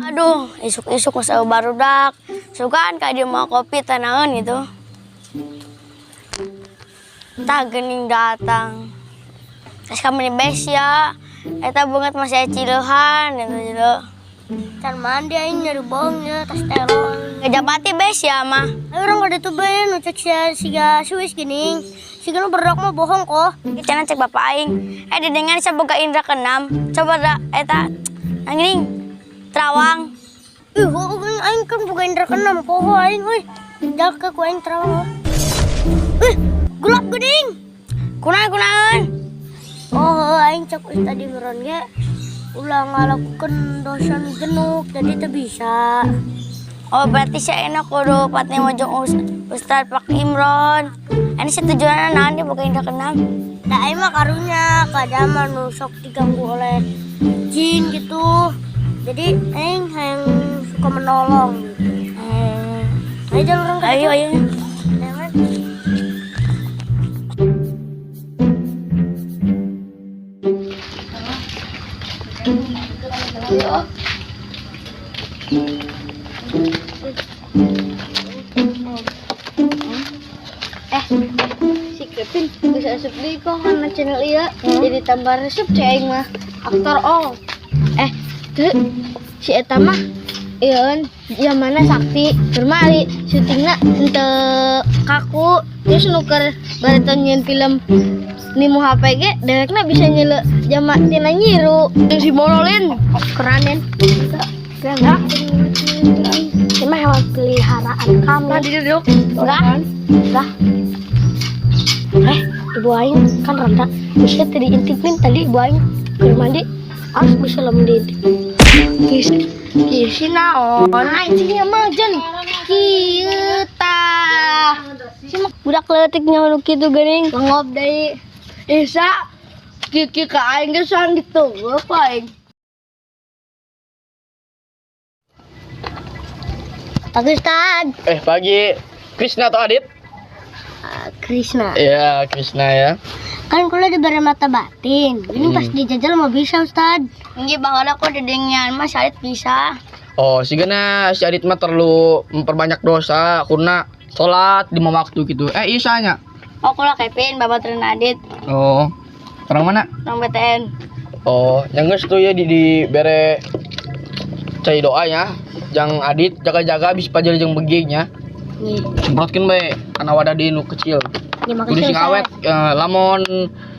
Aduh, isuk-isuk masa barudak. Sugan ka dia mau kopi tanaon gitu. Tak gening datang. Terus kami nih bes ya. Eta banget masih cilehan gitu gitu. Can mandi aing nyari bohongnya tas teror. Ngejapati bes ya mah. Ayo orang kada tuh bae nu cek sia siga Swiss geuning. Siga nu berdak mah bohong kok. Cenah cek bapak aing. Eh didengar saboga indra keenam. Coba da eta nanging terawang. Ih, oh, aing kan boga indra keenam poho aing euy. Jaga ku aing terawang. Ih, gelap geuning. Kunaon kunaon? Oh, aing cek ustad Imron ge ulah ngalakukeun dosa nu genuk jadi teu bisa. Oh berarti saya enak kudu patne mojong Ustad Pak Imron. Ini sih tujuannya naon dia boga indra keenam. Da aing mah karunya kada nu sok diganggu oleh jin gitu. Jadi aing hayang suka menolong gitu. Ayo jalan orang Ayo ayo. Jangan. Si Kevin bisa asup deui kok kana channel ieu. Jadi tambah resep cek aing mah aktor all. Teu si eta mah ieu zamanna sakti keur mah ari syutingna henteu kaku terus nu keur bareto nyieun film nimu HP ge dewekna bisa nyeuleu jama tina nyiru jeung si Morolin keranen. Keren. Ini mah hewan peliharaan kami. Tadi duduk. Enggak. Enggak. Ibu aing kan rada bisa tadi intipin tadi ibu aing keur mandi harus bisa lamun diintip. Kieu si naon? Aing sih mah jen. Kieu tah. Si mah Budak leutik nyaho nu kitu geuning. Lengob deui. Isa kieu ka aing geus sang ditunggu apa aing. Pagi Ustad. Pagi. Krisna atau Adit? Krisna. Iya, Krisna ya. Kan kula diberi mata batin. Ini pas dijajal mau bisa Ustad. Nggih baheula kok didengean mah si Adit bisa. Oh, sigana si Adit mah terlalu memperbanyak dosa kuna sholat 5 waktu gitu. Isanya. Oh kula Kevin babaturan Adit. Oh. Orang mana? Orang BTN. Oh, yang geus tuh ya di bere cai doa ya. Jang Adit jaga-jaga bisa pajal jeung begingnya. Nih, Semprotkeun bae kana wadah di nu kecil. ya Kudu makasih sing Ustad. awet lamun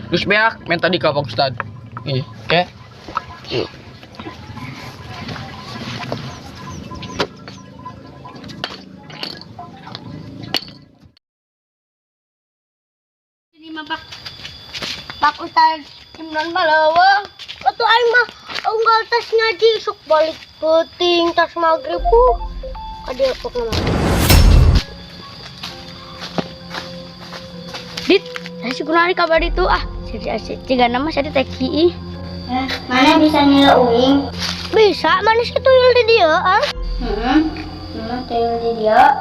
geus beak minta di ka Pak Ustad. Ih, oke. Yuk. Ini mah Pak Pak Ustad Imron mah leuweung. Waktu aing mah unggal tas ngaji sok balik peuting tas maghrib. Kadieu pokna mah. Dit, saya si kunari kabar itu ah. Si ciga nama saya teh ki. Mana bisa nyela uing? Bisa, mana sih tuyul di dia, ah? Heeh. Mana tuyul di dia?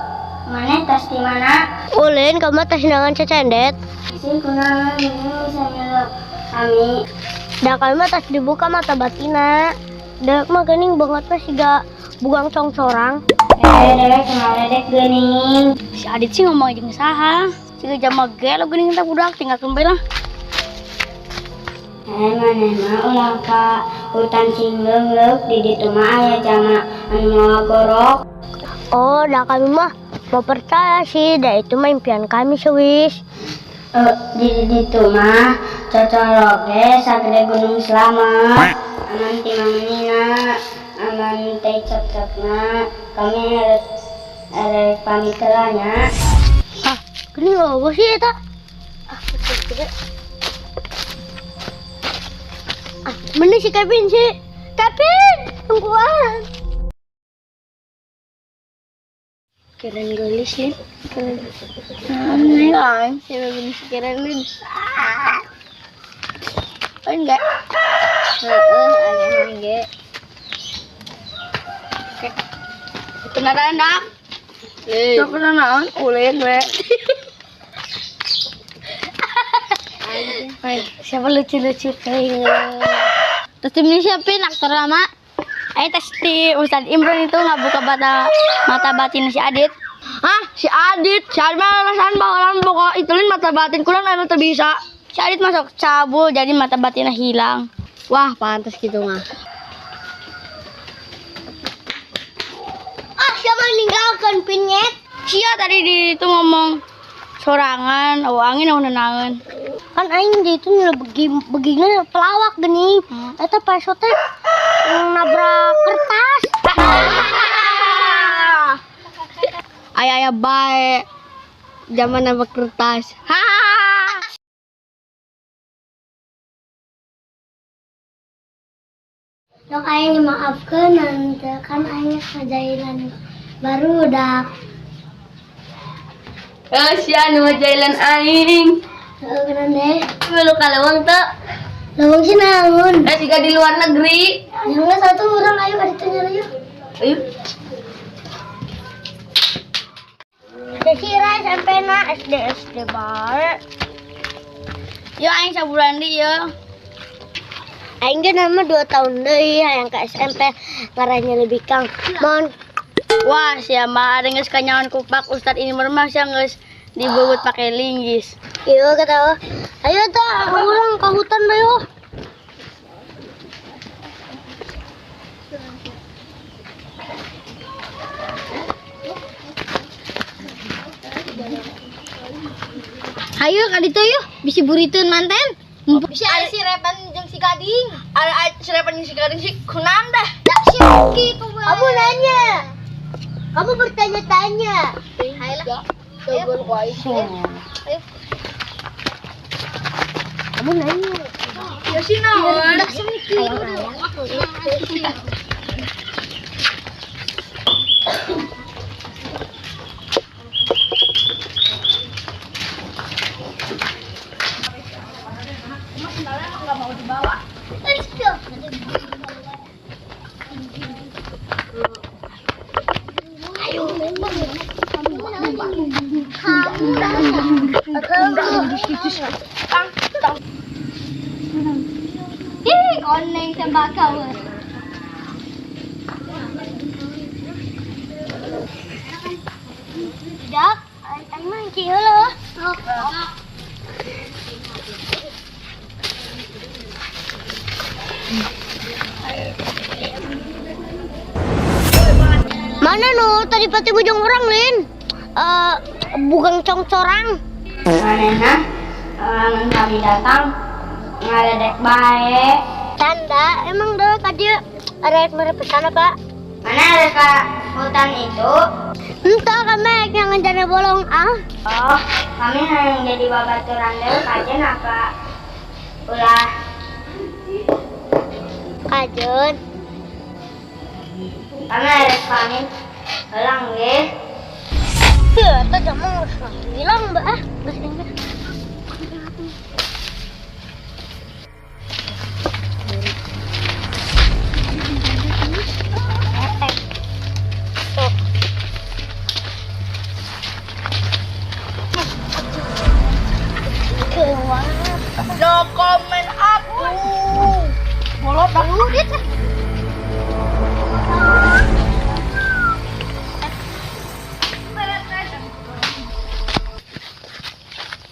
Mana tas di mana? Ulin, kamu tas nangan cecendet. Si kunaon ini bisa nyela kami. Da kami mah tas dibuka mata batina. Da mah geuning banget mah siga bugang congcorang. Dewek ngaledek geuning. Si Adit sih ngomong jeung saha. Siga jama gelo geuning teh budak tinggal kembali lah. Maneh mah ulah ka hutan sing leungleuk di ditu mah aya jama anu mawa gorok. Oh, da kami mah mau percaya sih, da itu mah impian kami Swiss. Di ditu mah cocolok ge sagede Gunung Slamet. Aman ti mamanina, aman teh cocokna. Kami harus pamit heula nya. Ah, geuning eueuh sih eta. Ah, betul juga. Ah, mending si Kevin sih. Kevin, tungguan. Keren gelis Lin. Keren. Nah, siapa gelis keren Lin. Oh enggak. Heeh, ada enggak. Oke. Kenalan dak. Sok naon ulin we. Siapa lucu-lucu kayak. Terus timnya siapin aktor lama. Ayo tes di Ustadz Imron itu nggak buka mata batin si Adit. Hah? Si Adit, si Adit mah alasan bakalan buka itulin mata batin kurang anu teu bisa. Si Adit masuk cabul jadi mata batinnya hilang. Wah, pantas gitu mah. Ah, siapa meninggalkan pinyet? Sia tadi di itu ngomong sorangan, oh angin oh nenangan. Kan aing dia itu begini pelawak gini. Eta peso teh nabrak kertas. Ayah-ayah baik. Zaman nabrak kertas. Dok aing maafkan nanti kan aing ngajailan baru udah. Eh, sia nu ngajailan aing. Heeh, kenan deh. Lu kalewang teu? Lawang sih naon? Eh, siga di luar negeri. Yang nggak satu orang ayo ka ditu nyari yuk. Ayo. Kira SMP na SD SD bae. Yo aing sabulan deui yo. Aing ge nama 2 tahun deui hayang ke SMP ngaranya lebih kang. Mohon Wah, sia mah ada geus kanyawan ku Pak Ustadz ini mah sia geus dibebut pakai linggis. Iya kata. Ayo tah urang ka hutan ayo. Ayo ka ditu yuk, bisi buriteun manten. Bisa ada si Repan jeung si Gading. Ada si Repan jeung si Gading si kunam dah. Ya si Oki tuh. Kamu nanya. Kamu bertanya-tanya. Ayolah. Ayo. Kamu nanya. Ya si naon? Ih, koneng tembakau. Dak, aing mah kieu lho. Mana nu tadi pati bujang orang Lin? Bukan congcorang. Manehna lamun kami datang ngaledek bae. Canda, emang dah tadi ada yang mere pesan apa? Mana ada ke hutan itu? Entah kami yang ngencana bolong ah. Oh, kami hayang jadi babaturan deui kajen apa? Ulah Kajen. Kami harus pamit. Ulang nggih. Ya, eta jamu geus hilang, Mbak ah. Geus inget. No comment aku. Bolot aku dit.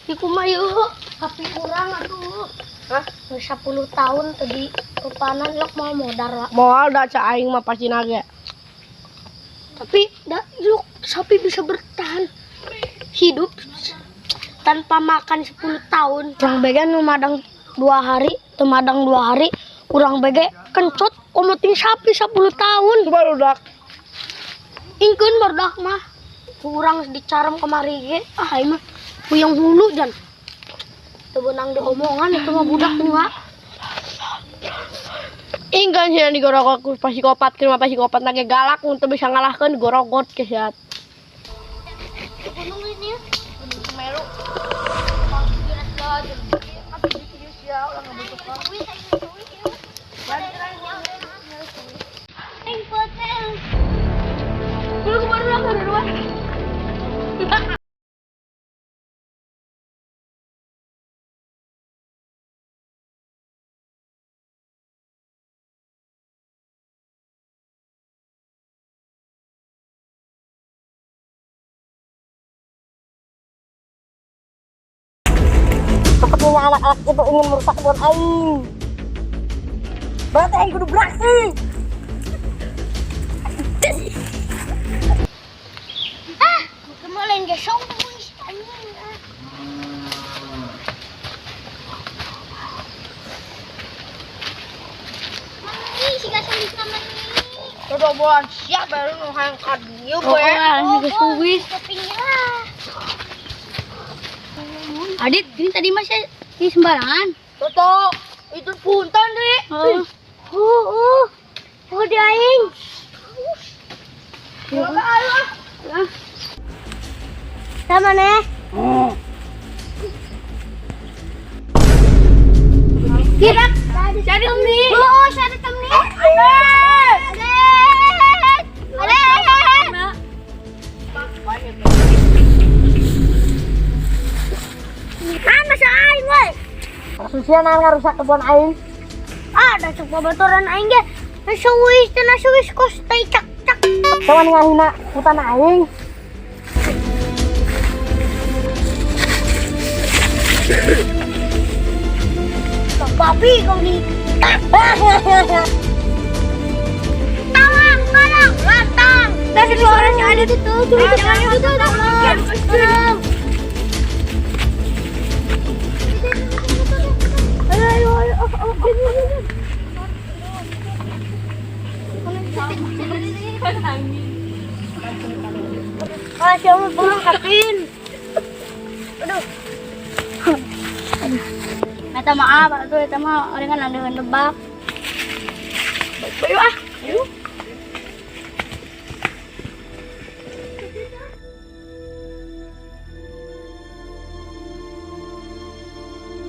Iku mah yeuh, tapi kurang atuh. Hah? 10 tahun tadi rupanan lok mau modar lah. Moal da ca aing mah pasti nage. Tapi da luk sapi bisa bertahan hidup tanpa makan 10 tahun. Urang bege nu madang 2 hari, teu madang 2 hari, urang bege kencot komoting sapi 10 tahun. Barudak. Ingkeun barudak mah. Urang dicaram kemari ge, ah aing mah puyeng hulu jan. Teu beunang diomongan itu mah budak nih. Ingkeun sia digorogok ku psikopat, keur mah psikopat nage galak untuk bisa ngalahkeun gorogot ke sia. Sia ulah ngabentukan. Aing potel. Lu kemarin aku duluan. Sepertinya anak-anak itu ingin merusak kebun aing. Berarti aing kudu beraksi. Ah, kamu lain gesong anjing. Ah. Ih, si gasong di kamar ini. Dodobolan sia baru nu hayang ka dieu Oh, we. oh, Kupingnya. Adit, ini tadi masih di sembarangan. Toto, itu punten deui. Oh. Oh, oh. Oh, di aing. Sama nih. Kira Jadi nih. Oh, saya tetap nih. Adit. Adit. Ah, masa aing, woi. Sia naon ngarusak kebun aing? Ada cuk babaturan aing ge. Nasuwis teh nasuwis kos tai cak cak. Coba ngahina hutan aing. Babi kau ni. Tawang, kalang, lantang. Dari suara si Adit itu, tuh itu itu tolong. Ayo, ayo, ayo. Oh, oh, oh. Ah, siapa pulang kapin? Aduh. Eta maaf, atuh eta mah orang kan ada nebak. Ayo ah.